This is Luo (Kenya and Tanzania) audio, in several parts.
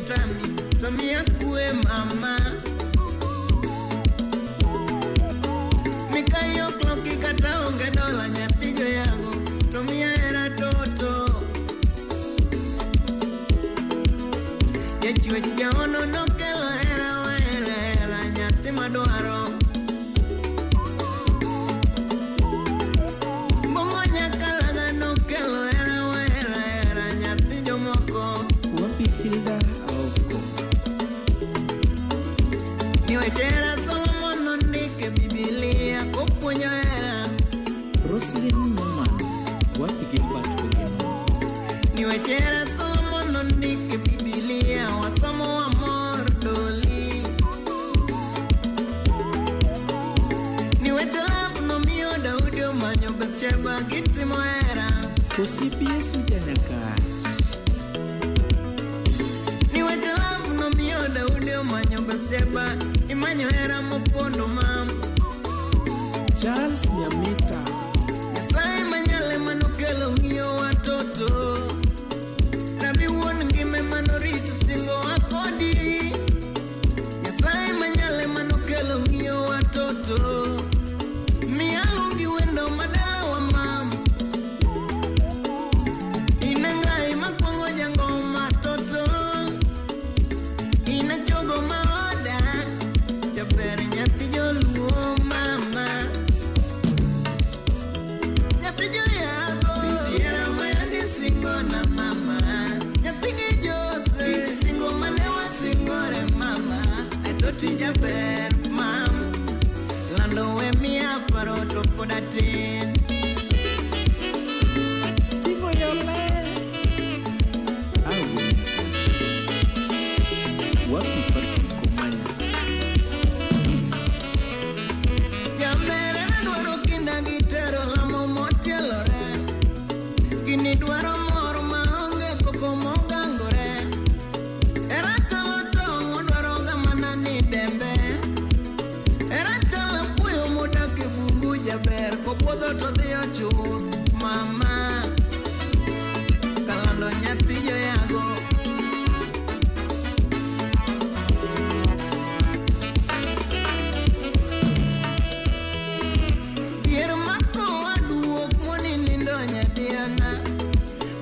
tami to miya kwe mama. Mikayi ok loki kata onge dola nyathi joyago to miya hera toto. Jachwech jaono nokelo hera wahero hera nyathi madwaro. Bongo nyakalaga nokelo hera wahero hera nyathi jomoko. Wapi Hilda Aoko? Ni weche hera Solomon nondike Bibilia kopuonjo hera. Roslyn Norman. Wapi Gilbert Ogeno? Ni weche hera Solomon nondike Bibilia wasomo wamor doli. Ni weche love nomiyo Daudi omanyo Bathsheba gitimo hera. Osiep Yesu Janyakach. Ni weche love nomiyo Daudi omanyo Bathsheba imanyo hera mopondo mam. Charles Nyamita. Nyasaye manyale manokelo ng'iyo watoto. Rabi wuon ngima manorito singo wa kodi. Nyasaye manyale manokelo ng'iyo watoto. Miyaluongi wendo madalawa mam. In e ngai makwongo jangoma toto. In e chogo maoda. Jaber nyathi joluo mama. Nyathi joyago. Hera mayandi singo na mama. Nyathi gi Jose. Singo mane wasingore mama. Atoti jaber mam. Lando we miya paro to pod atin. Steve Oyole. Awo Nyakach. Wapi Patrick Omanya? Jamere dwaro kinda gi tero lamo motielore. Gini dwaro mor maonge koko mogangore. Era chalo tong' odwaro ga mana ni dembe. Era chalo apuoyo modak e bungu jaber kopuodho to dhiyo chuth mama. Kalando nyathi joyago. Dhier mako waduok moni nindo nyadiana.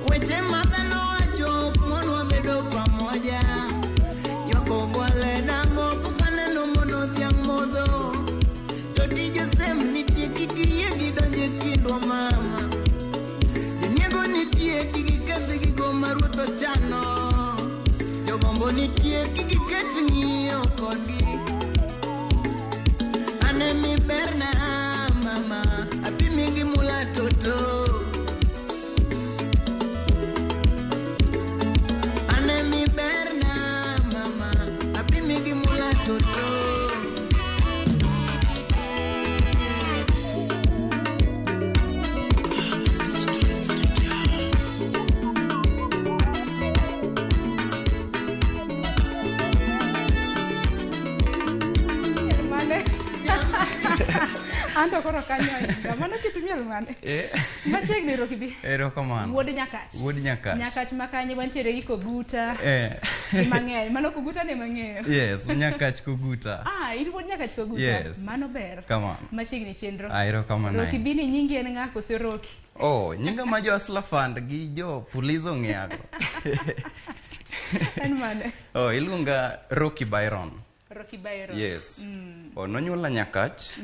Weche ma dhano wacho ok monwa bedo pamoja. Ywak ogwale dango pok aneno mono dhiang' modho. To tij osem nitie kik iyie gidonj e kindwa mama. Jonyiego nitie kik iketh gigo ma ruoth ochano. Jogombo nitie kik iket ng'iyo kodgi. An emiberna mama, apimi gi mula toto. An emiberna mama, apimi gi mula toto. Miel mane? Anto koro kanyo ahinya. Mano kit miel mane? Eh, Machiegni Roki B. erokamano. Wuod Nyakach. Wuod Nyakach. Nyakach makanye wantiere gi Koguta. Eh. Gi mang'eny. Mano Koguta ne mang'eyo. Yes, Nyakach Koguta. Ah, in wuod Nyakach Koguta. Yes. Mano ber. Kamano. Machiegni chenro. Ah, erokamano Roki ahinya. B ni nyingi en ng'a koso Roki? Oh, nyinga ma jo Hustler Fund gi jo Fuliza ong'eyago. En mane? Oh, iluonga Rocky Byron. Rocky Byron. Yes. Oh, nonyuola Nyakach.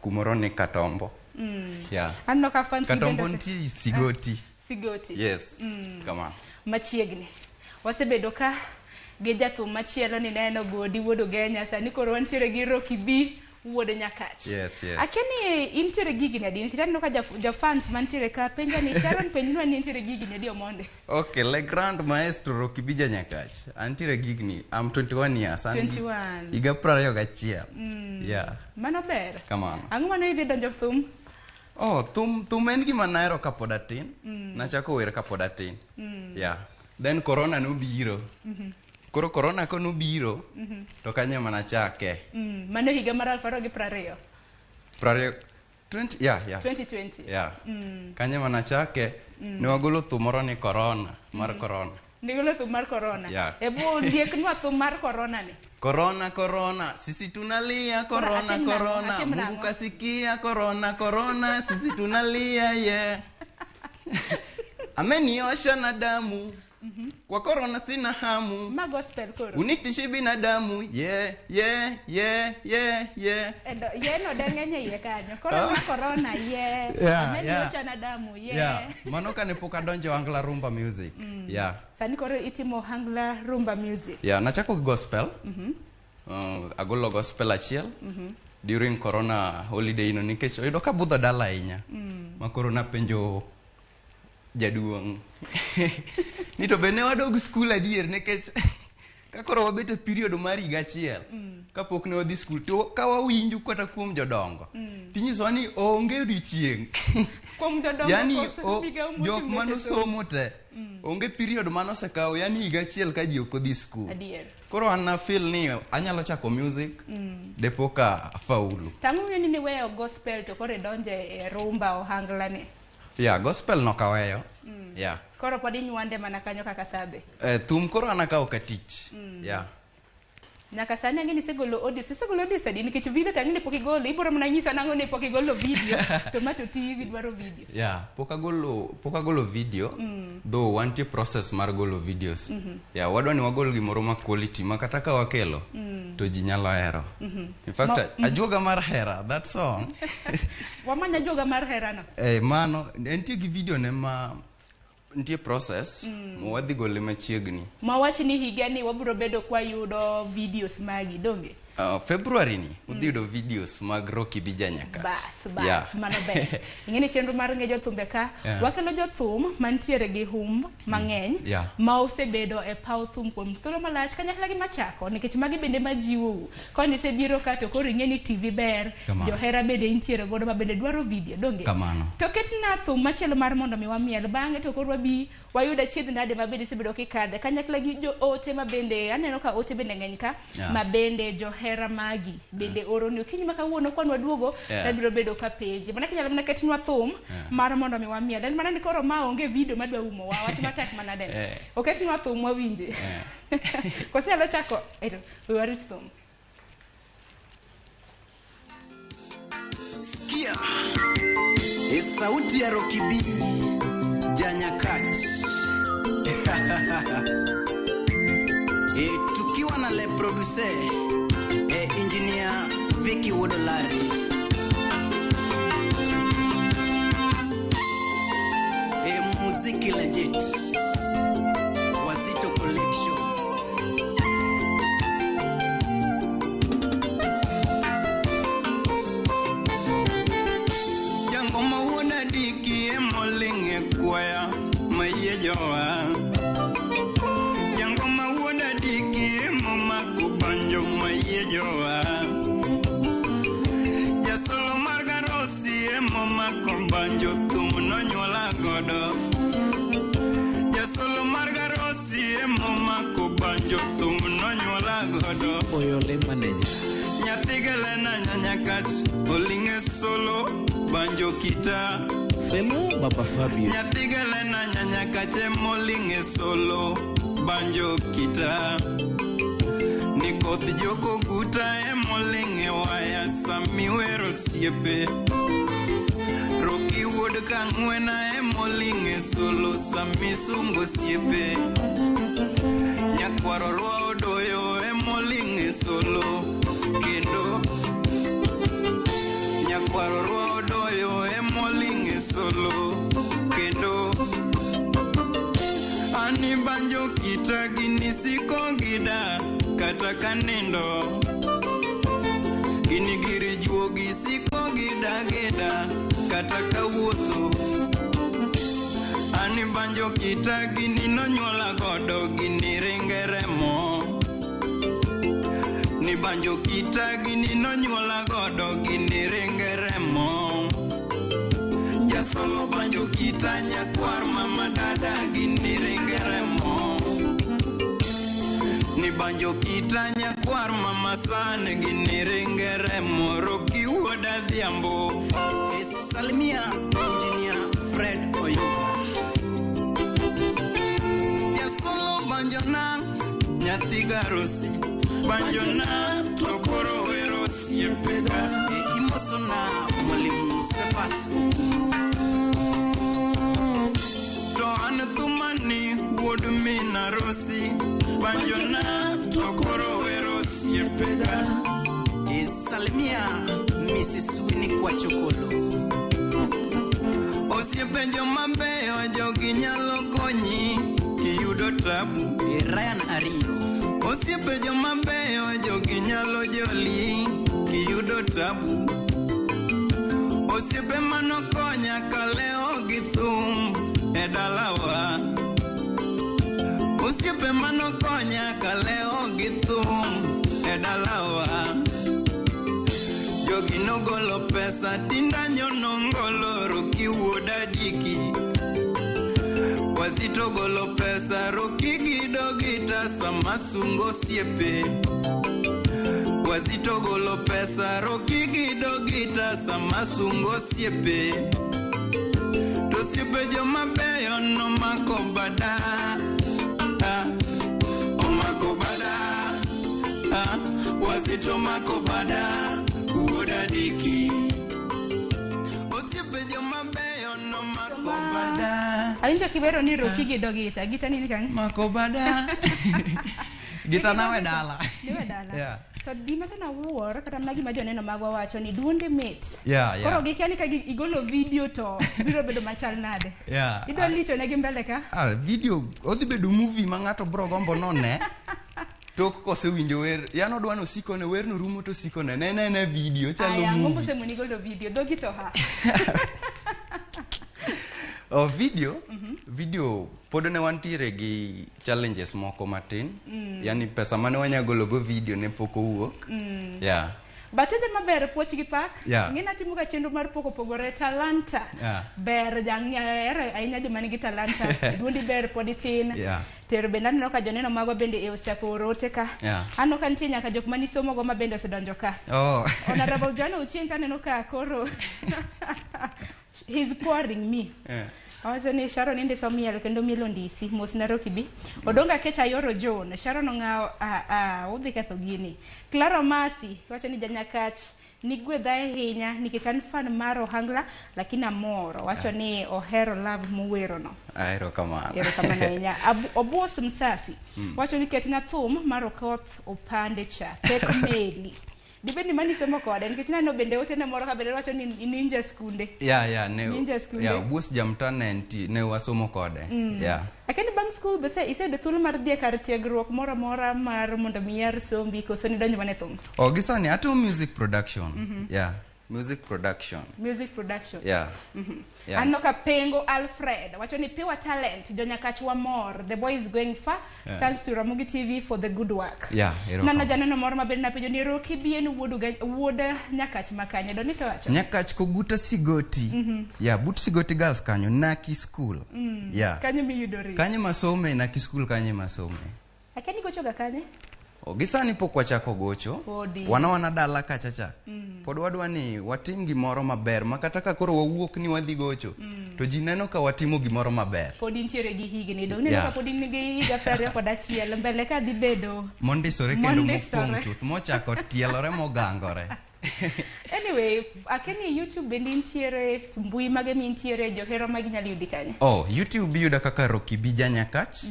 Kumoro ni Katombo. Yeah. Aneno ka fans gi Katombo bende ose- nitie Sigoti. Sigoti. Yes. Kamano. Machiegni. Wasebedo ka gi jathum machielo ni neno Godi wuod Ugenya, sani koro wantiere gi Rocky B wuod Nyakach. Yes, yes. Akia ni intiere gi higni adi? Nikech aneno ka jafans mantiere ka penja ni Sharon penjnwa ni intiere gi higni adi Omondi. Okay, le grand maestro Rocky B ja Nyakach. Antiere gi higni, I'm 21 years. An gi 21. Higa 21. Yeah. Mano ber. Kamano. Ang'o mane idhi donjo thum? Oh, thum en gima nahero kapod atin. Nachako wer kapod atin. Yeah. Then corona nobiro. Koro corona konobiro, to kanyo ema nachake. Mano higa mar 2020. 20, 20, yeah. 2020. Yeah. Kanyo ema nachake, ne wagolo thum moro ni corona, mar corona. Nigolo thum mar corona. Yeah. Ebu ndieknwa thum mar corona ni. Corona, corona, sisi tunalia Koro corona, atim nang'o? corona. Atim Mungu nang'o? kasikia corona, corona, sisi tunalia yeah. Ameniosha na damu. Kwa corona sina hamu. Ma gospel koro. Unitishi binadamu. Yeah, yeah, yeah, yeah, yeah. Endo yeno deng'eny e iye kanyo. Koro ma corona ye. Yeah, Ameniosha yeah. na damu ye. Yeah. Mano kane pok adonjo Angla Rumba Music. Yeah. Sani koro itimo Hangla Rumba Music. Yeah, nachako gi gospel. Agolo gospel achiel. During corona holiday no nikech oyudo ka budho dala ahinya. Ma koro napenjo jaduong' ni to be ne wadog skul adier nikech ka koro wabet e period mar higa achiel kapok ne wadhi skul to ka wawinjo kata kuom jodongo tinyisowa ni onge odiochieng' Kuom jodongo yani koso migawo mochung' jok ne weche somo. manosomo te onge period manosekawo yani higa achiel ka ji ok odhi skul. Adier. Koro an na feel ni anyalo chako music depo ka afaulu. Tang'o miyo ni niweyo gospel to koro idonje e rumba ohangla ni. Yeah, gospel nokaweyo. Yeah. Koro pod inywande mana kanyo kaka sabe. Thum koro an akawo ka tich. Yeah. Nyaka sani ang'e ni isegolo audios, isegolo audios adi nikech video to ang'e ni pok igolo, ibiro mana nyisa nang'o ni pok igolo video to ma to TV dwaro video. Yeah, pok agolo video though wantie process mar golo videos. Yeah, wadwa ni wagol gimoro ma quality ma kata ka wakelo to ji nyalo hero. In fact, ajuoga mar hera, that song. Wamanya ajuoga mar hera no. Mano entie gi video ne ma nitie process ma wadhi gole machiegni. Mawach ni higa ni wabiro bedo kwa yudo videos magi donge? February ni udhi yudo videos mag Rocky B Janyakach. Bas, bas, Yeah. mano ber. Ing'e ni chenro mar ng'e jothumbe ka, Yeah. wakelo jothum mantiere gi hum mang'eny Yeah. ma osebedo e paw thum kuom thuolo malach kanyakla gi machako nikech magi bende majiwou. Koni isebiro ka to koro ing'e ni TV ber, Kamano. johera bende intiere godo ma bende dwaro video donge? Kamano. To ketna thum machielo mar mondo mi wamiel bang'e to koro wabi wayud achiedh nade ma bende isebedo kikadhe kanyakla gi joote ma bende aneno ka ote bende ng'eny ka Yeah. ma bende johera magi bende oroni okinyi ma kawuono kwan waduogo Yeah. tabiro bedo ka penje mana kinyalo mana ketnwa thum mar mondo mi wamiel en mana ni koro ma onge video madwa umo wa wach matek manade Yeah. oketnwa thum wawinje koso nyalo chako ero we warit thum. Sikia e sauti ya Rocky B Janyakach. E, tukiwa na le producer e, engineer Vicky Wodolari. E, muziki legit Wazito Collections. Jangoma wuod adiki emoling' e kwaya mayie jowa. Jangoma wuod adiki emomako banjo mayie jowa. Jasolo mar garosi emomako banjo thum nonyuola godo. Jasolo mar garosi emomako banjo thum nonyuola godo. Oyole manager. Nyathi gelena nyanyakach oling' e solo banjo kita. Felo Baba Fabio. Nyathi gelena nyanyakach emoling' e solo banjo kita. Ni koth joko guta emoling' e waya samiwero osiepe. Roki wuod kang'wena emoling' e solo samisungo osiepe. Nyakwaro rwa odoyo emoling' e solo kendo nyakwaro rwa odoyo emoling' e solo kendo ani banjo kita gini siko gida kata kanindo gini gir juogi siko gida gida kata kawuotho ani banjo kita gini nonyuola godo gini ringe remo ni banjo kita gini nonyuola godo gini ringe remo jasolo banjo kita nyakwar mama dada gini ringe remo ni banjo kita nyakwar mama san gini ringe remo Roki wuod Adhiambo. Salimia engineer Fred Oyuga. Jasolo Banjona nyathi garosi Banjona to koro wero osiepega E imosona mwalimu Sefas To an thumani wuod min arosi Banjona to koro wero osiepega E salimia Mrs. Winnie Kwachokolo Osiepe joma beyo jogi nyalo konyi kiyudo tabu E Ryan Ariyo Osiepe joma beyo jogi nyalo joli kiyudo tabu Osiepe manokonya kaleo gi thum e dalawa Osiepe manokonya kaleo gi thum e dalawa Jogi nogolo pesa tindanyo nongolo Roki wuod Adiki Wazito golo pesa Roki gido gita sama sungo osiepe Wazito golo pesa Roki gido gita sama sungo osiepe To osiepe joma beyo nomako bada ah, Omako bada ah, Wazito mako bada wuod Adiki Osiepe joma beyo nomako bada Awinjo kiwero ni Roki gi dogita. Gita nini kanyo? Mako bada Gita nawe dala Niwe dala. Yeah. To gima to nawuor kata mana gima joneno magwa wacho ni duonde mit. Yeah. Koro gikia ni ka igolo video to biro bedo machal nade. Yeah. Idwa licho negi mbele ka? Ah, video odhi bedo movie ma ng'ato bro gombo none tok kosewinjo wer yani odwa nosikone werno rumo to osikone ne ne ne video chalo Aya, ang'o movie mosemoni golo video? Dhogi to ha. Oh, video video pod ne wantiere gi challenges moko matin yani pesa mane wanyagolo go video ne pok owuok yeah But idhi maber puoch gi pak. Yeah. Ng'ina timo ga chenro mar poko pogore talanta. Yeah. Ber jang'er ahinya joma nigi talanta. Duondi ber pod itin. Yeah. Tero bende aneno ka joneno magwa bende e osechako oro ote ka. Yeah. Aneno ka nitie nyaka jok manisomogo ma bende osedonjo ka. oh Honorable John Ochieng to aneno ka koro he's pouring me. Yeah. Owacho ni Sharon indiso miel kendo miel ondisi mos na Roki B. Odonga Kecha Ayoro John Sharon ong'awo udhi ketho gini. Clara Masi wacho ni janyakach nigwedha ahinya nikech an fan mar Ohangla lakini amor. Owacho ni ohero love muwerono. Erokamano. Erokamano ahinya. Obuos Msafi wacho ni ketna thum mar Okoth Opande cha pek meli. Dibed ni mani somo kode nikech naneno bende otene moro ka bende wacho ni ninja skunde. Yeah, ne Ninja skunde. yeah, Obuos Jamta ne ne wasomo kode. Yeah. Lakini bang' skul be iseyudo thuolo mar dhi e kar tiegruok moro amora mar mondo mi iyar sombi koso nidonjo mana e thum? Oh, gi sani atimo music production. Yeah, music production. Music production. Yeah. Yeah. Aneno ka Pengo Alfred wacho ni pure talent jonyakach wamor the boy is going far. Yeah. Thanks to Ramogi TV for the good work. Yeah, erokamano. Nano janeno moro maber napenjo ni Roki B en wuod Nyakach makanye do nisewacho? Nyakach Koguta Sigoti. Yeah, but Sigoti Girls kanyo Naki School. Yeah. Kanyo miyudori. Kanyo masome Naki School kanyo masome. Akia ni gochoga kanye? O, gi sani pok wachako gocho. Podi. Wana dala kacha cha. Pod wadwa ni watim gimoro maber ma kata ka koro wawuok ni wadhi gocho to ji neno ka watimo gimoro maber. Pod intiere gi higni dong neno Yeah. ka pod in gi higa 21 mbele ka dhi bedo Mondisore kendo Mondisore. mopong' chuth mochako tielore mogangore. Anyway, akia ni YouTube bende nitiere mbui mage mintiere johera magi nyalo yudi kanye? Oh, YouTube iyuda kaka Roki B Janyakach.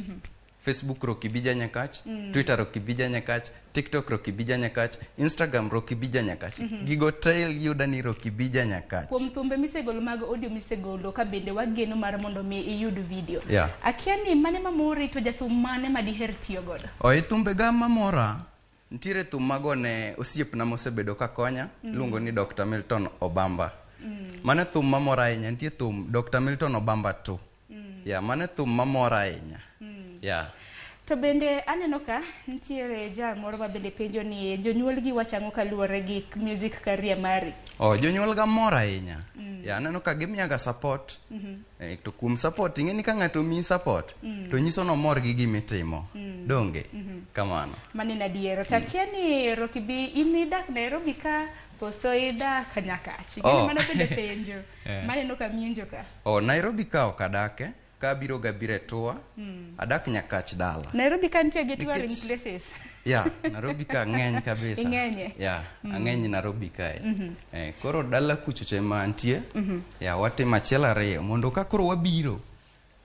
Facebook Roki B Janyakach, Twitter Roki B Janyakach, TikTok Roki B Janyakach, Instagram Roki B Janyakach. Gigo te yuda ni Roki B Janyakach. Kuom thumbe misegolo mag audio misegolo ka bende wageno mar mondo mi iyud video. Yeah. Akia ni mane mamori to jathum mane ma diher tiyo godo? O, e thumbe ga mamora, nitiere thum magone osiepna mosebedo ka konya, iluongo ni Dr. Milton Obamba. Mano thum mamora ahinya, nitie thum Dr. Milton Obamba 2. Yeah, mano thum mamora ahinya. Yeah. To bende aneno ka nitiere jal moro ma bende penjo ni jonyuolgi wacho ang'o kaluwore gi music career mari? Oh, jonyuol ga mor ahinya. Yeah, aneno ka gimiyaga support. To kuom support, ing'e ni ka ng'ato omiyi support, to nyiso nomor gi gimitimo. Donge? Kamano. Mano en adiera. To akia ni Roki B, in idak Nairobi ka koso idak Nyakach? Ing'e ni Oh. mano bende penjo. Yeah. Maneno ka mienjo ka. Oh, Nairobi ka ok adake. Ka abiro ga biro e tour, adak Nyakach dala. Nairobi ka nitie gi touring Nikech- places. Yeah, Nairobi ka ng'eny kabisa. Ing'enye. Yeah, ang'eny Nairobi kae. Koro dala kucho cha ema antie. Yeah, watimo achiel ariyo mondo ka koro wabiro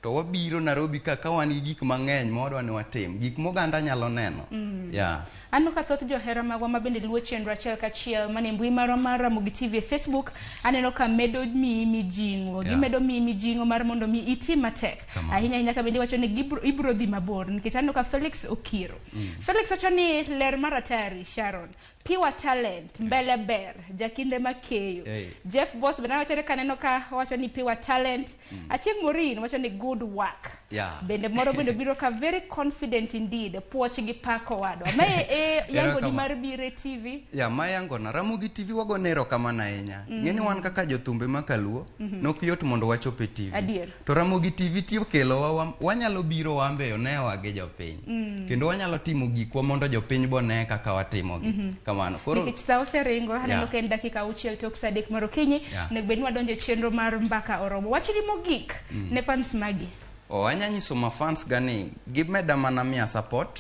to wabiro Nairobi ka ka wan gi gik mang'eny ma wadwa ni watim, gik moganda nyalo neno. Yeah. Aneno ka thoth johera magwa ma bende luwo chenro achiel kachiel mane mbui marwa mar Ramogi TV e Facebook, aneno ka medo miyi mijing'o. Gimedo miyi mijing'o mar mondo mi iti matek. Kamano. Ahinya ahinya ka bende iwacho ni ibro dhi mabor nikech aneno ka Felix Okiro. Felix wacho ni ler mar atari Sharon. Pure talent, mbele ber, jakinde makeyo. Hey. Jeff Boss bende wacho ni kaneno ka wacho ni pure talent. Achieng' Morin wacho ni good work. Yeah. Bende moro bende biro ka very confident indeed, puoch gi pako wadwa. Mae e yango ni Erokamano. mar biro e TV. Ya, mayangona Ramogi TV wagone erokamano ahinya. Ng'eni wan kaka jothumbe ma kaluo, nok yot mondo wachop e TV. Adier. To Ramogi TV ti okelowa, wanyalo biro wambe onewa gi jopiny. Kendo wanyalo timo gikwa mondo jopiny bone kaka watimogi. Kamano. Koro Nikech sa oseringo, aneno Yeah. ka en dakika 6 tok sa 3 mar okinyi. Yeah. Onego bed ni wadonjo e chenro mar mbaka oromo. Wachni mogik ne fans magi. O, anya nyiso ma fans ga ni gimeda mana miya support.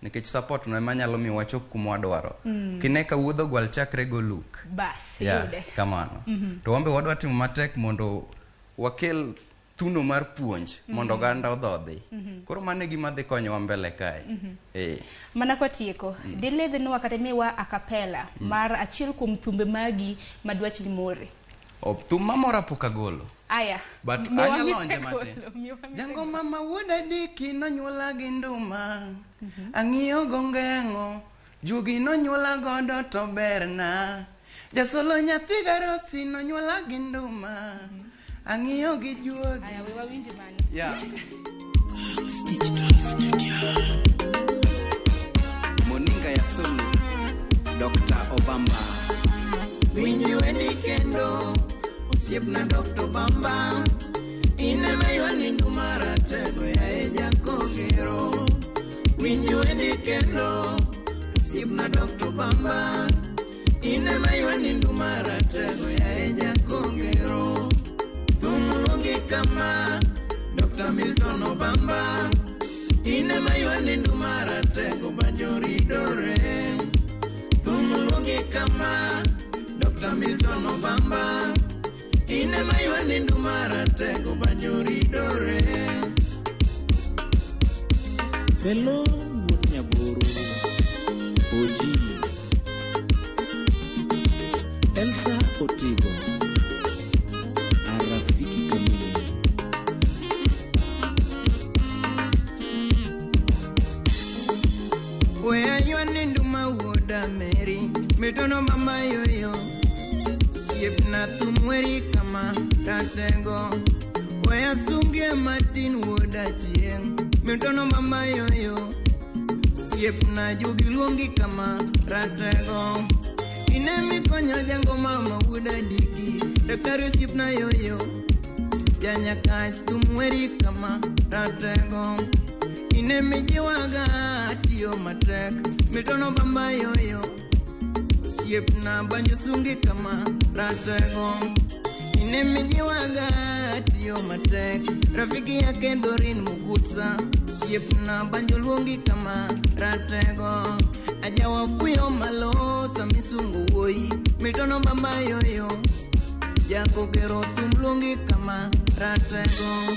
Nikech support no ema nyalo miyo wachop kuma wadwaro. Kine ka wuodh ogwal chakre go look. Bas, Yeah, yude. kamano. To wambe wadwa timo matek mondo wakel thuno mar puonj mondo oganda odhodhi. Koro mano e gima dhi konyowa mbele kae. Mana kwatieko, dilidhnwa kata imiwa a cappella mar achiel kuom thumbe magi ma dwachni mori. O, thum mamora pok agolo. Aya. But miwa anyalo onje misegolo, matin. miwa misegolo. Jango mama wuod adiki nonyuola gi nduma. Ang'iyo go ngeng'o. Juogi nonyuola godo to berna. Jasolo nyathi garosi nonyuola gi nduma. Ang'iyo gi juogi. Aya, we wawinj mano. Yeah. Digital Studio. Moninga ya Sulu, Dr. Obama. Winji wendi kendo osiepna Dr. Bamba in ema ywani nduma ratego yaye jakongero Winji wendi kendo osiepna Dr. Bamba in ema ywani nduma ratego yaye jakongero Thum luongi kama Dr. Milton Obamba in ema ywani nduma ratego banjo ridore Thum luongi kama Dr. Milton Obamba in ema ywani nduma ratego banjo ridore Felo wuod Nyaboro, Oji. Elsa Otigo, Arafiki kamili. Weya ywani nduma wuoda Mary Milton Obamba yoyo Osiepna thum weri kama ratego Weya sungie matin wuoda chieng' Milton Obamba yoyo Osiepna jugi luongi kama ratego Ine mikonyo jango mama wuoda diki Daktari osiepna yoyo Janyakach thum weri kama ratego Ine mijiwaga tiyo matek Milton Obamba yoyo Osiepna banjo sungi kama ratego Ine mijiwaga tiyo matek Rafiki yake Dorin Mugutsa Osiepna banjo luongi kama ratego Ajawa fuyo malo samisungu wuoyi Milton Obamba yoyo Jakogero thum luongi kama ratego